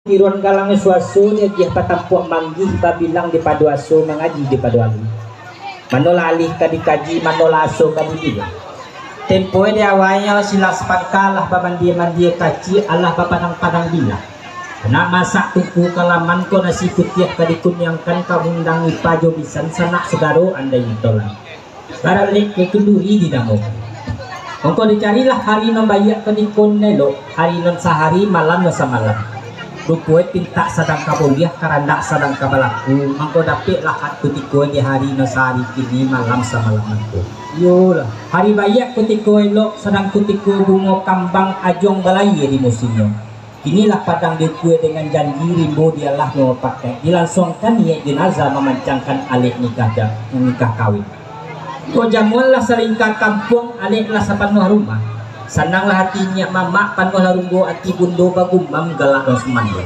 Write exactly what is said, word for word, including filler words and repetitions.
Tiruan galang suaso, diagiah patampuak manggih, babilang dipado aso, mangaji dipado alun. Manolah alih ka dikaji, manolah aso ka dibilang. Tempoe di awainyo silah sapangka, lah bamandia-mandia kaci, alah bapadang-padang bilah. Nak masak tungku kalaman ko, nasi putiah ka dikuniangkan, ka undang ipa jo bisan, sanak sudaro andai nitolan. Baralek ka kenduri dinamokan. Mangko dicarilah hari nan baiak, kutiko nan elok, hari nan sahari, malam nan samalam. Rupoe pintak sadang ka bauliah, karandak sadang ka balaku, mangko dapeklah kutiko di hari nan sahari kini, malam samalam nanti. Iyolah, hari baiak kutiko elok, sadang kutiko bungo kambang ajuang balayia di musimnyo. Kinilah padang diukua dengan janji, rimbo dialah nyo pakai, dilansuangkan niaik jenazah, mamancangkan alek nikah ja-, nikah kawin. Ko jamuanlah salingka kampuang, aleklah sapanuah rumah. Sananglah ati niniak mamak, panuahlah runggo ati bundo, bagumam galak nan sumando.